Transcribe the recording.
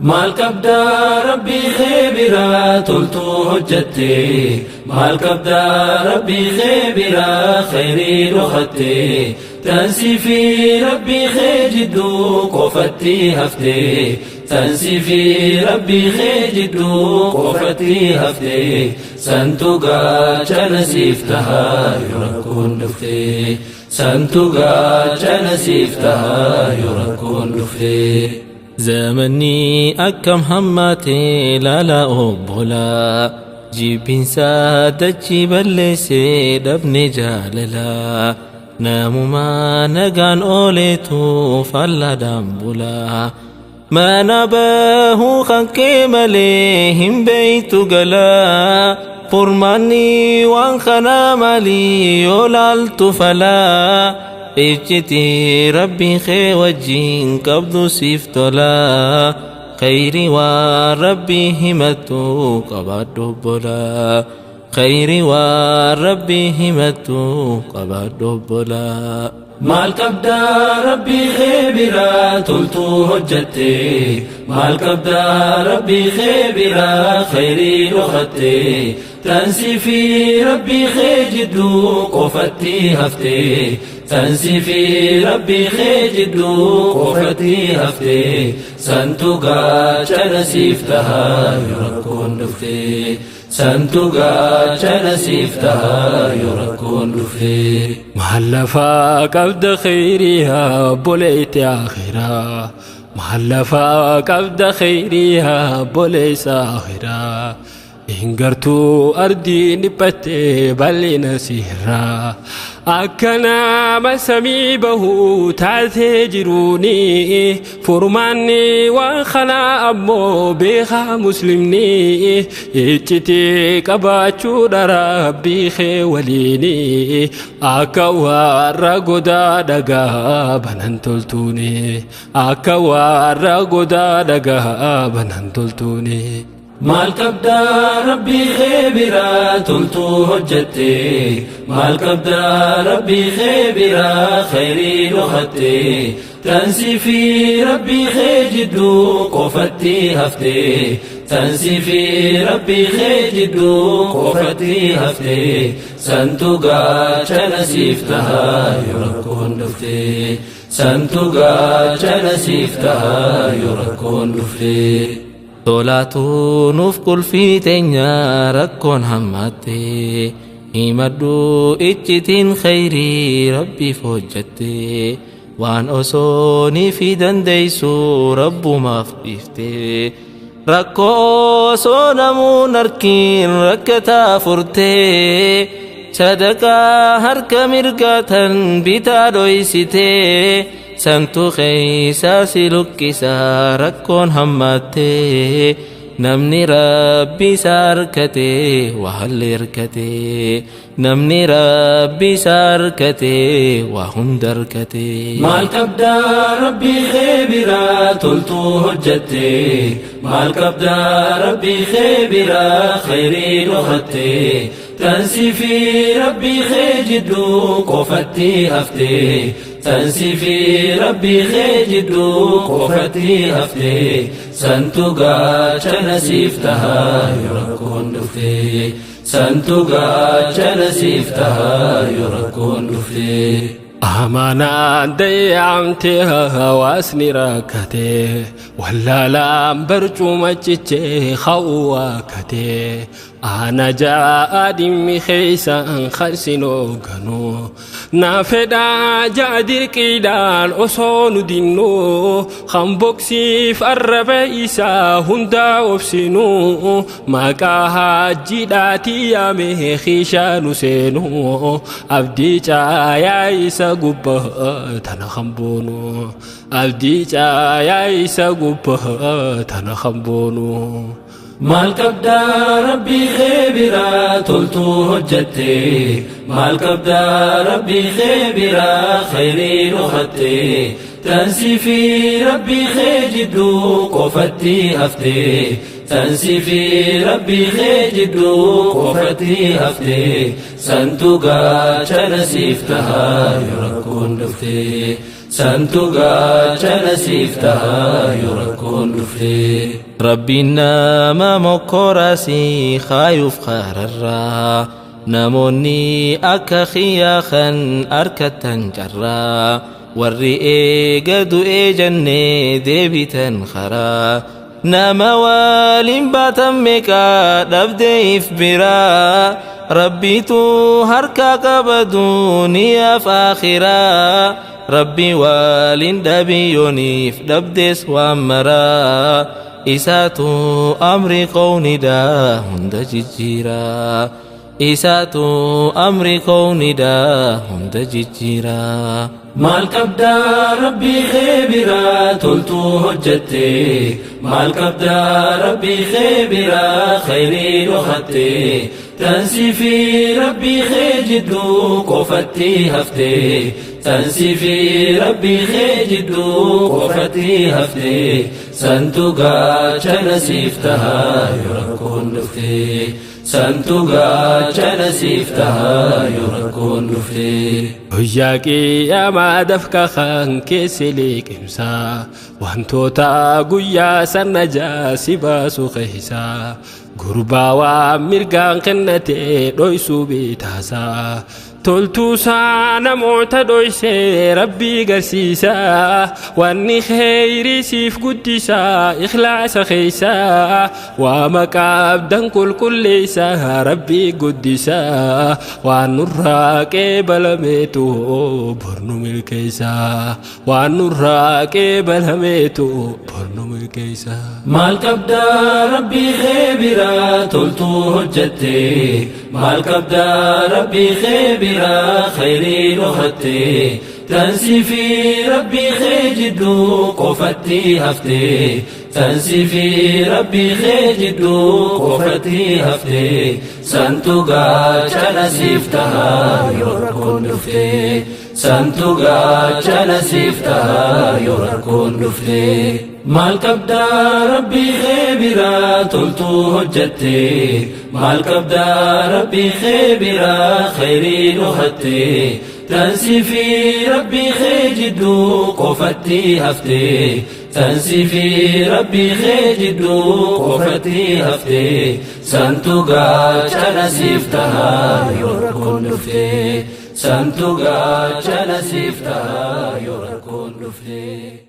Maal qabdaa rabbii kee biraa toltuu hojjatte? Maal qabdaa rabbii kee biraa khayrii dhokatte? Tansii fi rabbii kee jidduu qofatti hafte. Tansii fi rabbii kee jidduu qofatti hafte. Santu gaachana siif tahaa yoo rakkoon dhufte. Santu gaachana siif tahaa yoo rakkoon dhufte. Zamanni akkam hammaatee laalaa obbolaa, jibbinsaa dachii balleessee dhabne jaalalaa. Namumaa nagaan ooleetu fallaadhaan bulaa. Mana bahuu kan kee malee hin beeytu galaa. Furmaanni waan kanaa maalii yoo laaltu falaa? Iccitii rabbii kee wajjin qabdu siif tolaa. Khayri waan rabbii himattu qabaadhu obbolaa. Khayri waan rabbii himattu qabaadhu obbolaa. Maal qabdaa rabbii kee biraa toltuu hojjatte? Maal qabdaa rabbii kee biraa khayrii dhokatte? Tansii fi rabbii kee jidduu qofatti hafte. Tansii fi rabbii kee jidduu qofatti hafte. Santu gaachana siif tahaa yoo rakkoon dhufte. Santu gaachana siif tahaa yoo rakkoon dhufte. Maal lafaa qabda khayriyaa obboleetti akhiraa? Maal lafaa qabda khayriyaa obboleessa akhiraa? Hin gartuu ardiin dhiphattee bal'ina sirraa. Akka nama samii bahuu taatee jiruuni, furmaanni waan kanaa ammoo beekaa muslimni iccitii qabaachuudha rabbii kee waliini, akka warra godaa dhagaa banan toltuuni, akka warra godaa dhagaa banan toltuuni. Maal qabdaa rabbii kee biraa toltuu hojjatte? Maal qabdaa rabbii kee biraa khayrii dhokatte? Tansii fi rabbii kee jidduu qofatti hafte. Tansii fi rabbii kee jidduu qofatti hafte. Santu gaachana siif tahaa yoo rakkoon dhufte. Santu gaachana siif tahaa yoo rakkoon dhufte. Tolaatu nuuf qulfii teenya rakkoon hammaatte. Himadhu iccitiin khayrii rabbiif hojjatte. Waan osoo ni fi dandeessu rabbumaaf dhiifte. Rakkoo osoo namuun harkiin rakkataa furte. Sadaqaa harka mirgaatan bitaa dhoysite. Santu keeysaa si luqqisaa rakkoon hammaatte. Namni rabbi isaa harkate waa halli harkate. Namni rabbi isaa harkate waa hunda harkate. Maal qabdaa rabbii kee biraa toltuu hojjatte? Maal qabdaa rabbii kee biraa khayrii dhokatte? Tansii fi rabbii kee jidduu qofatti hafte. Tansii fi rabbii kee jidduu qofatti hafte. Santu gaachana siif tahaa yoo rakkoon dhufte. Santu gaachana siif tahaa yoo rakkoon dhufte. Amanaan dayyamte hawaasni rakkate, wallaalaan barcuma cichee ka'uu waakkate. Ana ja'a dhimmi keessan karsin hoogganu na fedhaa ja'a dirqiidhaan osoo nu dinnu, kan boksiif arraba isaa hundaa obsinu, maqaa hajjiidhaatii yaame kiishaa nu seenu, abdii caayaa isa gubbaa tana kan boonu, abdii caayaa isa gubbaa tana kan boonu. Maal qabdaa rabbii kee biraa toltuu hojjatte? Maal qabdaa rabbii kee biraa khayrii dhokatte? Tansii fi rabbii kee jidduu qofatti hafte. Tansii fi rabbii kee jidduu qofatti hafte. Santu gaachana siif tahaa yoo rakkoon dhufte. Santu gaachana siif taha yoo rakkoon dhufte. Rabbiin nama mokkoraasii kaayuuf kararraa namoonni akka kiyyaa kan arkatan carraa warri eega du'ee jennee deebitan karaa nama waliin baatan meeqaa dhabdeef biraa rabbiitu harka qaba duuniyaaf akhiraa rabbi waliin dhabiyooniif dhabdees waan maraa isaatu amri qownidaa hunda jijjiiraa isaatu amri qownidaa hunda jijjiiraa. Maal qabdaa rabbii kee biraa toltuu hojjette, maal qabdaa rabbii kee biraa khayrii dhokatte, tansii fi rabbii kee jidduu qofatti hafte, tansii fi rabbii kee jidduu qofatti hafte, santu gaachana siif taha yoo rakkoon dhufte, santu gaachana siif taha yoo rakkoon dhufte. Guyyaa qiyyamaa dafqa kan keessi liqimsaa wantoota guyyaa sana jaasi baasu keeysaa gurbaa waan mirgaan kennate dhoysuu bitaasaa toltuusaa namoota dhoysee rabbii garsiisaa wanni kheyrii siif guddisaa ikhlaasa keeysaa waa maqaabdan qulqulleeysaa rabbii guddisaa waan nurraa qeebalameetu bornu milkeeysaa waan nurraa qeebalameetu bornu milkeeysaa. Maal qabdaa rabbii kee biraa toltuu hojjette, maal qabdaa rabbii kee biraa khayrii dhokatte, tansii fi rabbii kee jidduu qofatti hafte, tansii fi rabbii kee jidduu qofatti hafte, santu gaachana siif taha yoo rakkoon dhufte, santu gaachana siif taha yoo rakkoon dhufte. Maal qabdaa rabbii kee biraa toltuu hojjette, maal qabdaa rabbii kee biraa khayrii dhokatte, tansii fi rabbii kee jidduu qofatti hafte, tansii fi rabbii kee jidduu qofatti hafte, santu gaachana siif taha yoo rakkoon dhufte, santu gaachana siif taha yoo rakkoon dhufte.